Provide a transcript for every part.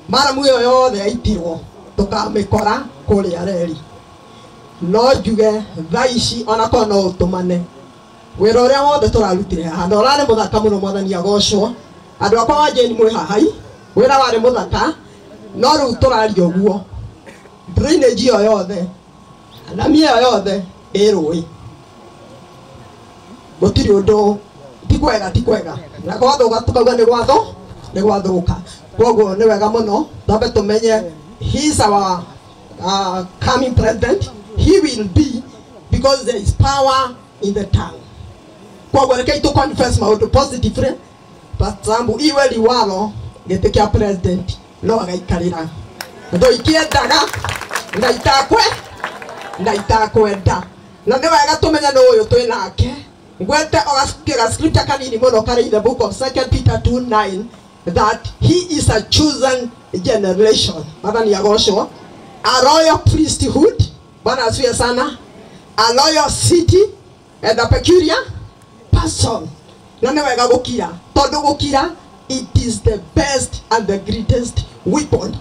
Maramu ĩyo yothe yaitirwo tũkamĩkora kũrĩa reri. No njuge thaa ici onakorwo no ũtũmane wĩra ũrĩa wothe tũrarutire haha na ũrarĩ mũthaka mũno, mwathani agocwo. Andũ akwa wa Jane mwĩ haha, wĩra warĩ mũthaka, no rĩu tũraria ũguo drainage ĩyo yothe rami ĩyo yothe ĩ rũĩ, gũtirĩ ũndũ, ti kwega, ti kwega, na gwathũka tukauga nĩ gwatho nĩ gwathũka. Koguo nĩ wega mũno twambe tũmenye he is our coming president, he will be, because there is power in the tongue. Koguo rekei tu confess maũndũ positively, Pastor iwe liwalo gĩtĩ kĩa president no agaikarĩra. Ndũikĩendaga na itakwe na itakwenda, na nĩ wega tũmenye nĩ ũyũ twĩ nake. Ngwete oga scripture kanini mũno karĩ in the book of 2 Peter 2:9 that he is a chosen generation. Mwathani agocwo. A royal priesthood, Bwana asifiwe sana, a royal city and a peculiar person. Na nĩ wega gũkira, tondũ gũkira it is the best and the greatest weapon.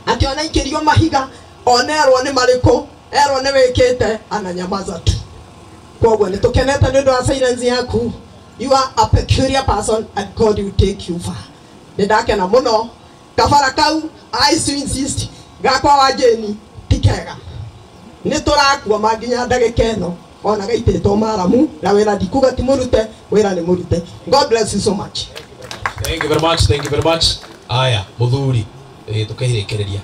Atĩ ona ikĩrio mahiga, ona erwo nĩ marĩkũ, erwo nĩ wĩkĩte, ananyamaza tu. Koguo nĩ tũkenete nĩ ũndũ wa silence yaku. You are a peculiar person and God will take you far. Nĩ ndakena mũno. Kabara kau, I still insist, gakwa wa Jane ti kega. Nĩ tũrakua ma nginya ndagĩka ĩno, ona gaitĩtwo maramu, na wĩra ndikuga ti mũrute, wĩra nĩ mũrute. God bless you so much. Thank you very much, thank you very much. Aya, mũthuri, tũkĩrĩkĩrĩria.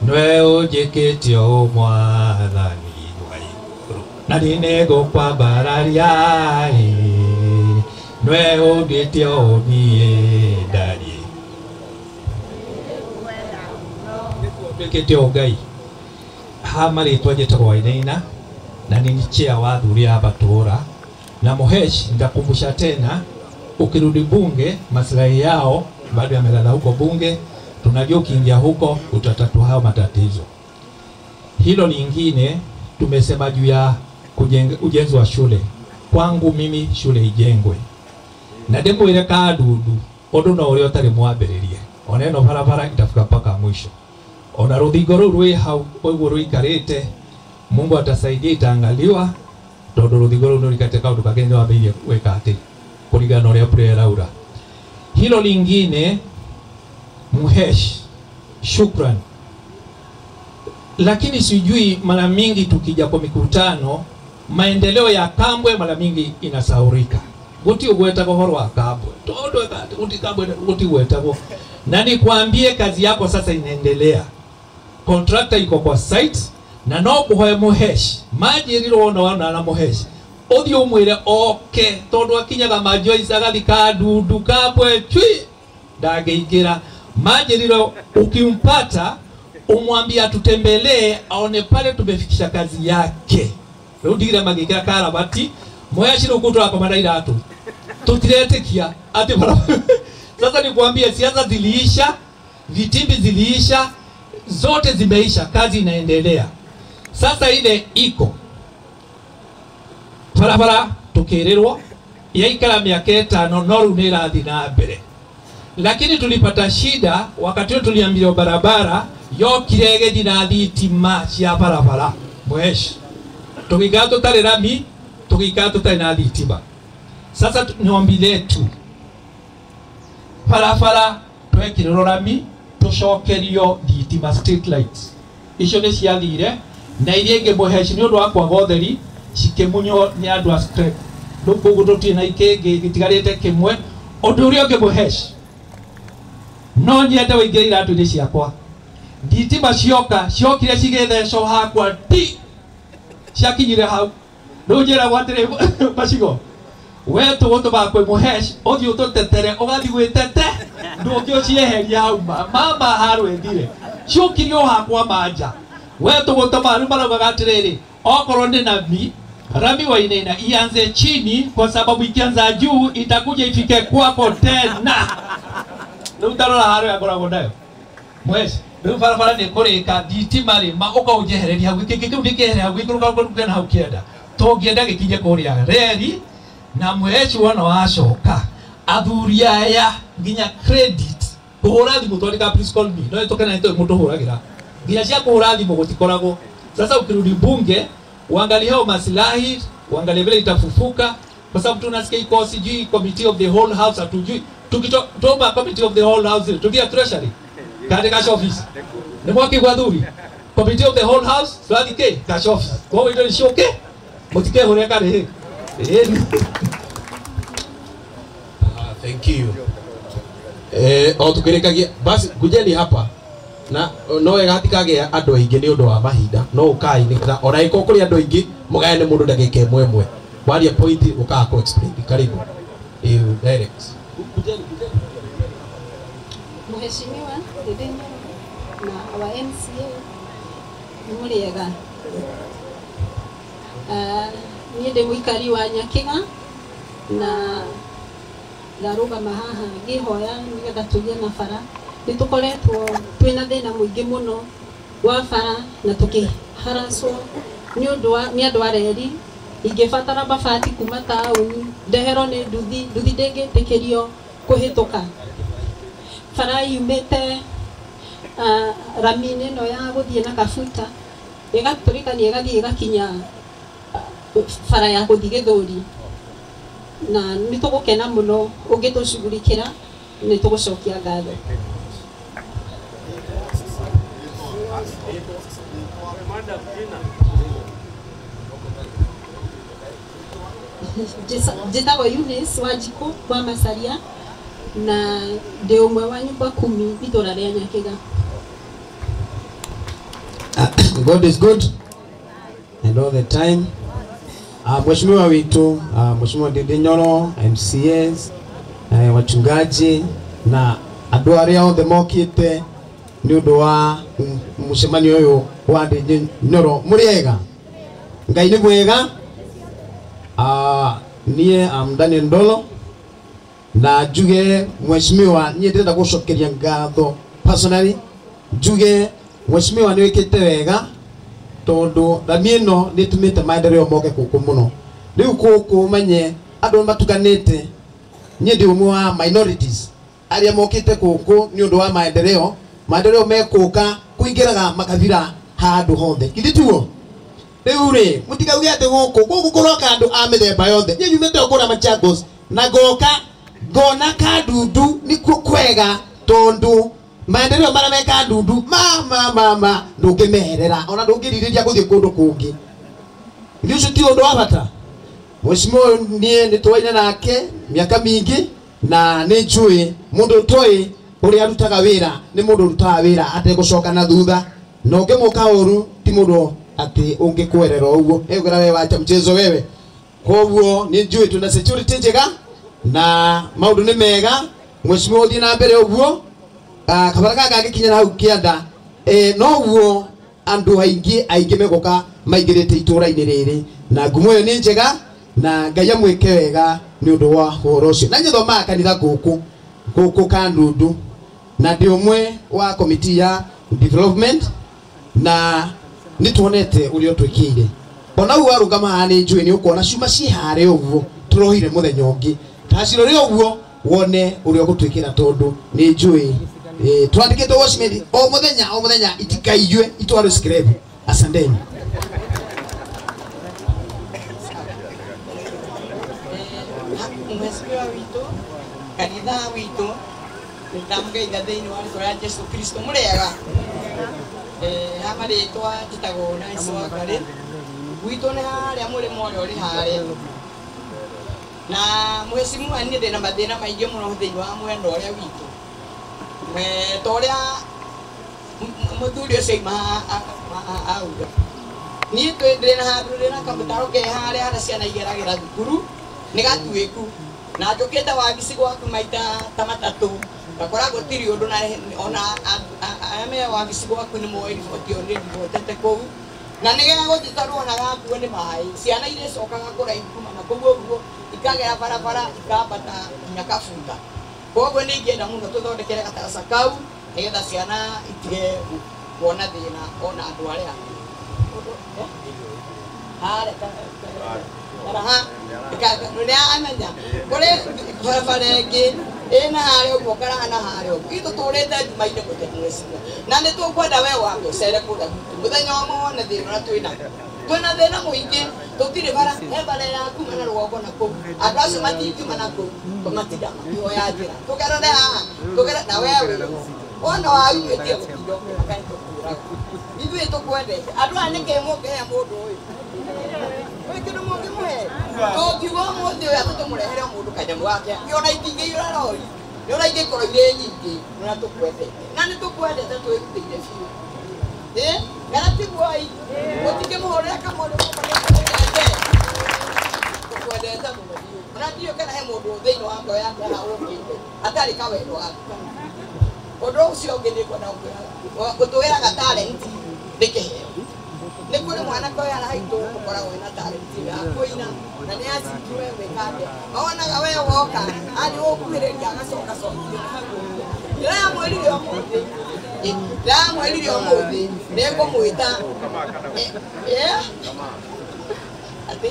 Nĩwe ũnjĩkĩte ũũ mwathani wa igũrũ, na niĩ nĩngũkwambararia ĩ. Nĩwe ũndĩte ũũ niĩ ndariĩ. Ũnjĩkĩte ũũ Ngai. Ha marĩtwa njĩtagwo Wainaina, na nĩ chair wa athuri a batũra. Na Muhesh, nitakumbusha tena, ukirudi bunge maslahi yao bado yamelala huko bunge. Tunajua ukiingia huko utatatua hayo matatizo. Hilo lingine tumesema juu ya ujenzi wa shule. Kwangu mimi shule ijengwe. Na ndimwire kadudu undu no uria utari mwambiririe. Ona ino barabara itafika mpaka mwisho. Ona ruthingo ruu rwi hau uguo ruikarite, Mungu atasaidia itaangaliwa, tondu ruthingo ruu nĩrũikarĩte kaundu kangĩ nĩwambĩrĩirie gwĩka atĩ kũringana na ũrĩa mbura ĩraura. Hilo lingine, Muhesh, shukran. Lakini sijui mara mingi tukija kwa mikutano, maendeleo ya Kambwe mara mingi inasaurika. Guti ugwetagwo horo wa Kambwe. Tondu guti Kambwe guti ugwetagwo. Na nikwambie kazi yako sasa inaendelea. Contractor iko kwa site na no kuhoe Muhesh. Majiriro ona wana na Muhesh. Uthi umwire oke tondu akinyaga majoice agathi Kadudu Kambwe chui ndangĩingĩra. Majiriro ukimpata umwambie atutembelee aone pale tumefikisha kazi yake. Rĩu ndigire magĩkĩra karabati Muhesh rĩu kũtũrakoma na iratũ tũtiretĩkia atĩ barabara. Sasa nikwambie siasa ziliisha, vitimbi ziliisha, zote zimeisha, kazi inaendelea. Sasa ile iko barabara tukirirwo yaikara miaka 5 no rĩu nĩ ĩrathiĩ na mbere. Lakini tulipata shida wakati huo tuliambiwa barabara yokire ĩgĩthiĩ na thitima cia barabara. Muhesh, tũgĩikara tũtarĩ rami, tũgĩikara tũtarĩ na thitima. Sasa ni ombi letu barabara twekĩrĩrwo rami tũcokerio thitima, street lights icio nĩ ciathire, na iria ingĩ Muhesh nĩ ũndũ wa kwaga ũtheri cikĩmunywo nĩ andũ a scrap. Rĩu koguo tũtirĩ na ikĩngĩ gĩtigarĩte kĩmwe. Ũndũ ũrĩa ũngĩ Muhesh, no nyende wĩingĩre iratũ-inĩ ciakwa. Thitima cioka ciokire cigĩthecwo hakwa ti ciakinyire hau. Rĩu njĩragwo atĩrĩ Macigo, we tũgũtũmaga kwĩ Muhesh ũthiĩ ũtũtetere ũgathiĩ gwĩtete ndũngĩ ũcieheria hau mama harwethire ciũkire o hakwa manja. We tũgũtũma rĩu maraugaga atĩrĩrĩ, okorwo nĩ nami rami Wainaina ianze chini, kwa sababu ikianza juu itakuja ifike kwako tena. Rĩu tarora harĩa akoragwo nayo Muhesh, rĩu barabara nĩ kũrĩka thitima rĩ ma ũkaũnjehereria hau gĩkĩ kĩu nĩkĩehere hau gĩikũrũka kũruke na hau kĩenda tũngĩenda gĩkinye kũrĩa reri. Na Muhesh wona wacoka athuri aya nginya credit Kuhura thimu twandika please call me. No itoke na ito mundu huragira. Nginya cia kuhura thimu gutikoragwo. Sasa ukirudi bunge uangalie hao maslahi, uangalie vile itafufuka, kwa sababu tunasikia iko sijui committee of the whole house hatujui. Tukitoa committee of the whole house tukia treasury katika cash office. Ni mwaki kwa dhuri. Committee of the whole house twathike cash office. Kwa hiyo ndio shoke. Mutike huria kare. Thank you. O tukirikagia basi kujeni hapa na no wega hatikagĩa andũ aingĩ nĩ ũndũ wa mahinda no ũkai nĩgetha ona ĩkorwo kũrĩ andũ aingĩ mũgayane mũndũ ndagĩka ĩmwe ĩmwe waria point ũkaga kũ explain. Karibu direct. Kujeni. Mheshimiwa Ndindi na wa MCA nĩ mũrĩega. Niĩ ndĩ mũikari wa Nyakiga na ndarũgama haha ngĩhoya nĩgetha tũgĩe na bara. Nĩ tũkoretwo twĩna thĩna mũingĩ mũno wa bara na tũkĩharacwo nĩ ũndũ wa nĩ andũ a reri. Ingĩbatara mabati kuma taũni ndeherwo nĩ nduthi, nduthi ndĩngĩtĩkĩrio kũhĩtũka. Bara yumĩte rami-inĩ ĩno ya gũthiĩ na Kabuta ĩgatũrĩkania ĩgathiĩ ĩgakinya bara ya gũthiĩ Gĩthũri, na nĩ tũgũkena mũno ũngĩtũcugurikĩra, nĩ tũgũcokia ngatho. Njĩtagwo Eunice Wanjikũ wa Macaria na ndĩ ũmwe wa nyũmba kumi itũra rĩa Nyakiga. God is good and all the time. Mheshimiwa witu, Mheshimiwa Ndindi Nyoro, MCAs, wachungaji na andũ arĩa othe mokĩte nĩ ũndũ wa mũcemanio ũyũ wa Ndindi Nyoro, mũrĩega? Ngai nĩ mwega. Niĩ am Daniel Ndolo na njuge mheshimiwa, niĩ ndĩrenda gũcokeria ngatho personally. Njuge mheshimiwa nĩ wĩkĩte wega tondu rami ĩno nĩ ĩtũmĩte maendeleo moke gũkũ mũno. Rĩu gũkũ menye andũ matukanĩte, niĩ ndĩ ũmwe wa minorities arĩa mokĩte gũkũ nĩ ũndũ wa maendeleo. Maendeleo mekũka kũingĩraga makabira handũ hothe, githĩ tiguo? Rĩu rĩ mũtikauge atĩ gũkũ gũkũ kũroka andũ a mĩthemba yothe. Niĩ nyumĩte o kũrĩa Machakos na ngoka ngona Kandundu nĩkuo kwega tondu maendeleo marĩa me Kandundu ma ndũngĩmeherera ona ndũngĩrirĩria gũthiĩ kũndũ kũngĩ. Githĩ ũcio ti ũndũ wa bata? Mheshimiwa ũyũ niĩ nĩ tũaine nake mĩaka mĩingĩ na nĩ njũĩ mũndũ ũtoĩ ũrĩa arutaga wĩra nĩ mũndũ ũrutaga wĩra ategũcoka na thutha, na ũngĩmũka ũru ti mũndũ atĩ ũngĩkwerera ũguo egwĩra we wacha mchezo wewe. Koguo nĩ njũĩ twĩna security njega na maũndũ nĩ mega. Mheshimiwa ũthiĩ na mbere ũguo, kabara gaka gangĩkinya na hau kĩanda, noguo andũ aingĩ aingĩ megũka maingĩrĩte itũũra-inĩ rĩrĩ, na ngumo ĩyo nĩ njega na Ngai amwĩke wega nĩ ũndũ wa ũhoro ũcio. Na nyithomaga kanitha gũkũ gũkũ Kandundu na ndĩ ũmwe wa committee ya development na nĩ tuonete ũrĩa ũtwĩkĩire. Ona ũguo warũgama haha nĩ njũĩ nĩ ũkuona cuma ciĩ harĩa ũguo tũrohire mũthenya ũngĩ, tacirore ũguo wone ũrĩa ũgũtwĩkĩra tondũ nĩ njũĩ twandĩkĩtwo watchman o mũthenya itikaiywe itwarwo scrap. Asanteni. Mheshimiwa witũ, kanitha witũ, nĩndamũgeitha thĩinĩ wa rĩtwa rĩa Jesũ Kristo. Mũrĩega? Ha marĩtwa njĩtagwo Nancy Wangarĩ. Gwitũ nĩ harĩa mũrĩmo ũrĩa ũrĩ harĩa. Na mheshimiwa niĩ ndĩna mathĩna maingĩ mũno thĩinĩ wa mwena ũrĩa witũ. Ta ũrĩa mũthuri ũcio aima auga, niĩ ndĩna handũ ndĩna kamũtaro ke harĩa harĩa ciana igeragĩra thukuru nĩ gatuĩku, na njũkĩte wabici gwaku maita ta matatũ ngakora gũtirĩ ũndũ, na ona arĩa me wabici gwaku nĩ moĩ riboti ĩyo nĩ ndibotete kũu, na nĩ gegũthiĩ tondũ ona gakuo nĩ maĩ. Ciana irĩcokaga kũraihu kuma na kũu ũguo ikagera barabara ikambata nginya Kabuta. Koguo nĩ ingĩenda mũno tũthondekere gataraca kau nĩgetha ciana itige kuona thĩna ona andũ arĩa angĩ. Harĩa amenya kũrĩ barabara ĩngĩ Ĩ na harĩa ũguo karaha na harĩa ũguo itũ tũrĩte nduma-inĩ mũthenya mweciria na nĩ tũkwenda we wambe ũcere kũrĩa gwitũ mũthenya wa wone thĩna ũrĩa twĩnaguo twĩna thĩna mũingĩ tũtirĩ bara he bara ĩrakuma na rũgongo na kũu andũ acio matingiuma na kũu matinda makĩhoya njĩra tũgerere haha tũgere na we wĩ wona waumĩtie gũtinda ũkĩmaka nĩ tũkwĩraga ithuĩ tũkwendete andũ aya nĩkĩ mũngĩhe mũndũ ũyũ gwĩ kĩndũ mũngĩmũhe tũngiuga ũmũthĩ ũyũ atĩ tũmũrehere o mũndũ kanyamũ gake ona itingĩiyũra rori nĩ ũrĩa ingĩkorwo irĩ nyingĩ nĩ ũrĩa tũkwendete na nĩ tũkwendete twĩrutĩire biũ ĩ kana tiguo ĩ mũtingĩmũhũrĩra kamũndũ tũkwendete mũno biũ ona ndiũĩ kana he mũndũ thĩinĩ wa ngoro yake haha ũkĩte atarĩ kawendo gaku ũndũ ũcio ũngĩ nĩ ngwenda gũtwĩraga talent nĩ kĩheo nĩ kũrĩ mwanake ũyũ haitũ ũkoragwo wĩna talent ya kũina na nĩ acinjiwe gwĩka atĩa onaga we woka arĩ gũkuhĩrĩria agacoka cokio na hau ũguo ndĩramwĩrire ũmũthĩ ndĩramwĩrire ũmũthĩ nĩ ngũmwĩta atĩ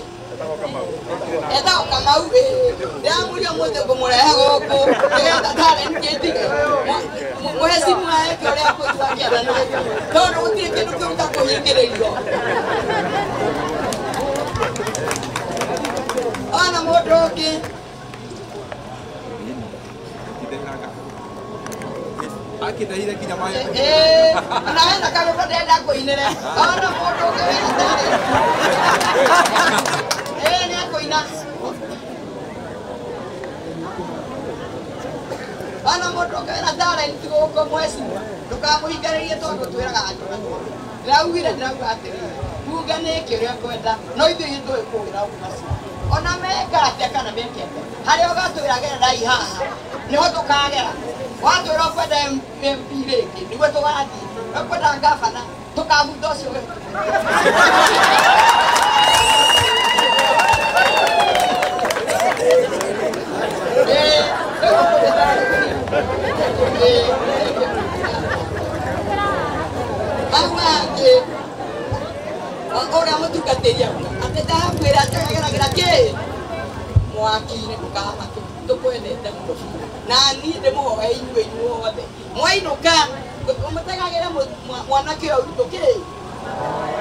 etagwo Kamau ĩ ndĩramwĩrire ũmũthĩ ngũmũrehe gũkũ nĩgetha talent ĩtige mũhe cimu eke ũrĩa kũigua akĩathana tondũ gũtirĩ kĩndũ kĩruta kũhingĩrĩrio ona mũndũ ũngĩ akĩndahire nginya maĩ ona hena karũmbo ndĩrenda ngũinĩre ona mũndũ ũngĩ wĩna talent nĩ akũina ona mũndũ ũngĩ wĩna talent gũkũ mwecimwa ndũkamũhingarĩrie tondũ twĩraga andũ na tondũ ndĩraugire ndĩrauga atĩrĩrĩ bunge nĩ ĩke ũrĩa ngwenda no ithuĩ tũĩ kũwĩra ũguo macio ona meka atĩa kana meke atĩa harĩa ũgatwĩra gererai haha nĩho tũkagera watwĩra ũkwenda MP rĩngĩ nĩguo tũgathiĩ ũkwenda ngabana tũkabuta ũcio wĩ hau hangĩ ũrĩa mũtungatĩri auga atĩ ndakwĩra atĩ kĩ mwaki-inĩ ndũkamake tũkwendete mũno biũ na niĩ ndĩmũhoe inyuĩ inyuothe mwainũka mũtegagĩre mwanake ũyũ witũ kĩ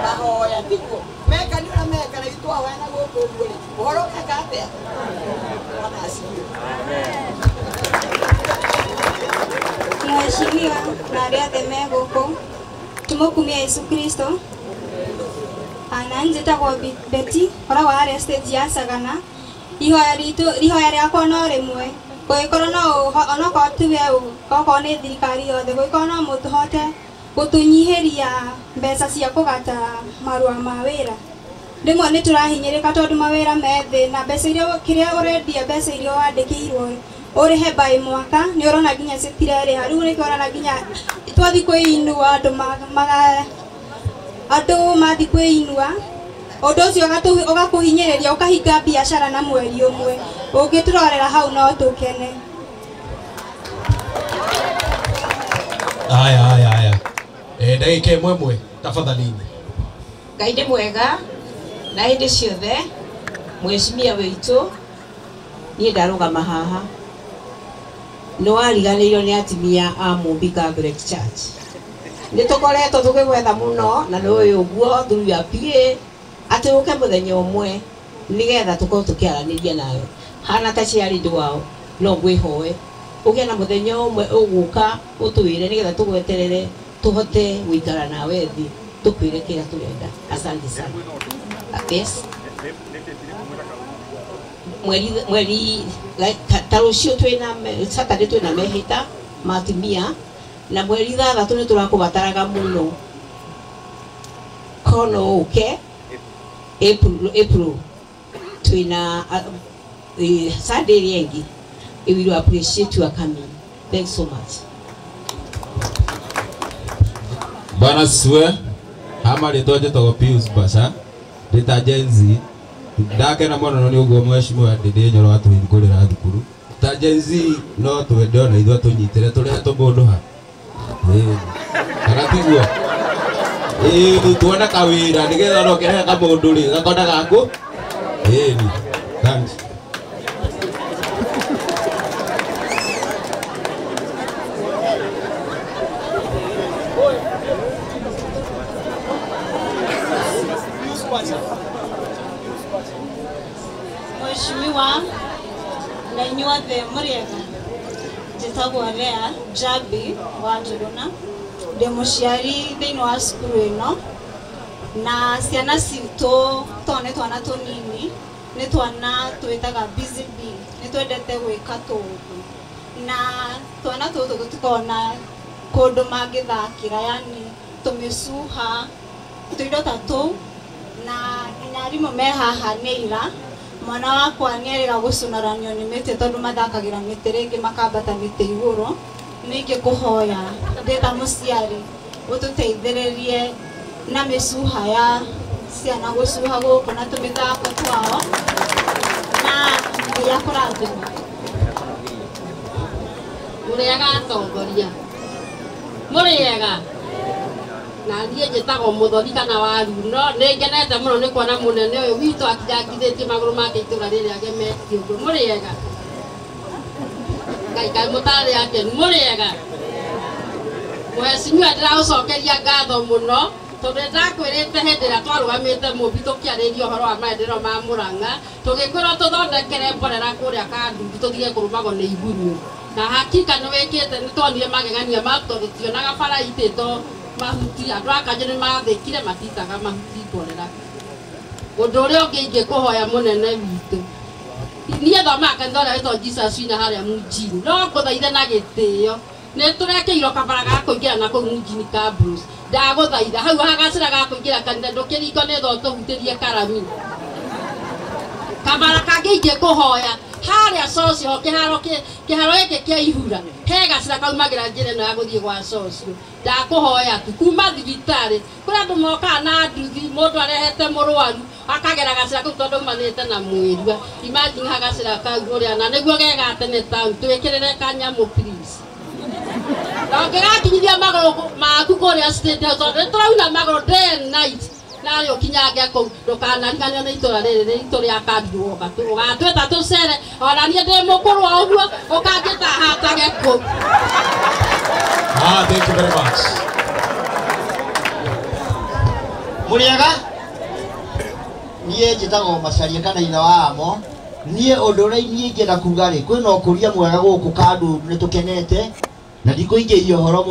mahoya tiguo meka nĩ ũrĩa meka na ithuĩ twahoya na gũkũ ũguo rĩ ũhoro ũgeka atĩa mwana acirio Mheshimiwa na arĩa othe me gũkũ tũmũkumia Yesu Kristo na njĩtagwo Betty koragwo harĩa stage ya Sagana ihoya ritũ ihoya rĩakwa no rĩmwe gũgĩkorwo no onokorwo tiwe okorwo nĩ thirikari yothe gũgĩkorwo no mũtũhote gũtũnyihĩria mbeca cia kũgata marũa ma wĩra rĩmwe nĩ tũrahinyĩrĩka tondũ mawĩra me thĩ na mbeca iria kĩrĩa ũrendia mbeca iria wandĩkĩirwo ũrĩhe by mwaka nĩ ũrona nginya citirerĩha rĩu nĩkĩo ũrona nginya twathiĩ kwĩinua andũ andũ mathiĩ kwĩinua ũndũ ũcio ũgakũhinyĩrĩria ũkahinga biacara na mweri ũmwe ũngĩtũrorera hau no tũkene. Aya aya aya ndagĩka ĩmwe ĩmwe tafadhalini. Ngai nĩ mwega na hĩndĩ ciothe mheshimiwa witũ niĩ ndarũgama haha nĩ wariganĩirwo nĩ atumia a Mumbi Catholic Church nĩ tũkoretwo tũkĩgwetha mũno na nĩ ũyũ ũguo through ya PA atĩ ũke mũthenya ũmwe nĩgetha tũkorwo tũkĩaranĩria nawe hana ta ciarĩ wao no ngwĩhoe ũgĩe na mũthenya ũmwe ũgũka ũtwĩre nĩgetha tũgweterere tũhote gũikara nawe thĩ tũkwĩre kĩrĩa tũrenda. Asante sana. Yes. Mweri ta rũciũ twĩna Saturday twĩna mehĩta ma atumia na mweri 6 nĩ tũrakũbataraga mũno kono ũke April twĩna Sunday ĩrĩa ĩngĩ. We will appreciate your coming. Thanks so much. Bwana siwe hama rĩtwa njĩtagwo Pius Basha ndĩ ta Gen Z ndakena mũno nĩ ũguo mheshimiwa Ndindi Nyoro atũhingũrĩra thukuru ta Gen Z no twende ona ithuĩ tũnyitĩre tũrehe tũmũndũ ha kana tiguo tuone kawĩra nĩgetha no kĩrehe kamũndũ rĩ gakona gaku thanks. Mheshimiwa na inyuothe mũrĩega, njĩtagwo Lea Njabi wa Njũgũna, ndĩ mũciari thĩinĩ wa cukuru ĩno, na ciana citũ tondũ nĩ twana tũnini, nĩ twana twĩtaga busy bee, nĩ twendete gwĩka tũũndũ, na twana tũtũ tũtikoragwo na kũndũ mangĩthakĩra, yani tũmĩcuha tũindo ta tũu, na nginya arimũ me haha nĩ ira mwana wakwa nĩ erĩga gũcunaranio nĩ mĩtĩ tondũ mathakagĩra mĩtĩ rĩngĩ makambata mĩtĩ igũrũ. Nĩ ingĩkũhoya ndĩ ta mũciari ũtũteithĩrĩrie na mĩcuha ya ciana gũcuha gũkũ na tũmĩthako twao, na Ngai akũrathime. Mũrĩega atongoria, mũrĩega. Na niĩ njĩtagwo Mũthoni kana Waru, no nĩ ngenete mũno nĩ kuona mũnene ũyũ witũ akinyangithĩtie magũrũ make itũra rĩrĩ agemetie ũguo. Mũrĩega. Ngai kaĩ mũtarĩ akenu. Mũrĩega. Mheshimiwa, ndĩragũcokeria ngatho mũno tondũ nĩndakwĩrĩte hĩndĩ ĩrĩa twarũgamĩte Mũmbi tũkĩarĩria ũhoro wa maendereo ma Mũrang'a, tũgĩkwĩrwo tũthondekere mborera kũrĩa Kandundu tũtige kũrũmagwo nĩ igunyũ, na hakika nĩ wĩkĩte, nĩ tuonire magegania maku tondũ tionaga bara itĩtwo mahuti, andũ a kanjũ nĩ mathĩkire matitaga mahuti mborera. Ũndũ ũrĩa ũngĩ ingĩkũhoya mũnene witũ, niĩ thomaga kanitha ũrĩa wĩtagwo Jesus Wina harĩa Munjini, no ngũthaithe na gĩtĩo nĩ tũrekĩirwo kabara ga kũingĩra na kũu Munjini ka Bruce, ndagũthaitha hau hagacĩra ga kũingĩra kanitha ndũkĩringo nĩ tho tũhutĩrie karami. Kabara kangĩ ingĩkũhoya harĩa socio kĩharo kĩharo gĩkĩ kĩa ihura he gacĩra kaumagĩra njĩra ĩno ya gũthiĩ gwa socio, ndakũhoya tu kuma thibitarĩ kũrĩa andũ mokaga na nduthi, mũndũ arehete mũrwaru akagera gacĩra kau tondũ aumanĩte na mwĩrua. Imagine hagacĩra kau ũrĩa na nĩguo gega tene tau, twĩkĩrĩre kanyamũ please. Na ũngĩgakinyithia magũrũ maku kũrĩa State House tondũ nĩtũrauna magũrũ day and night, narĩ ũkinyange kũu ndũkanariganĩrwo nĩ itũra rĩrĩ rĩitũ rĩa Kandu woka ũgatwĩta tũcere, ona niĩ ndĩ mũkũrũ o ũguo ũkangĩta hatage kũu. Thank you very much. Mũrĩega, niĩ njĩtagwo Macaria kana ithe wa Amo. Niĩ ũndũ ũrĩa niĩ ingĩenda kuga rĩ, kwĩna ũkũria mwega gũkũ Kandundu, nĩ tũkenete na ndikũingĩria ũhoro.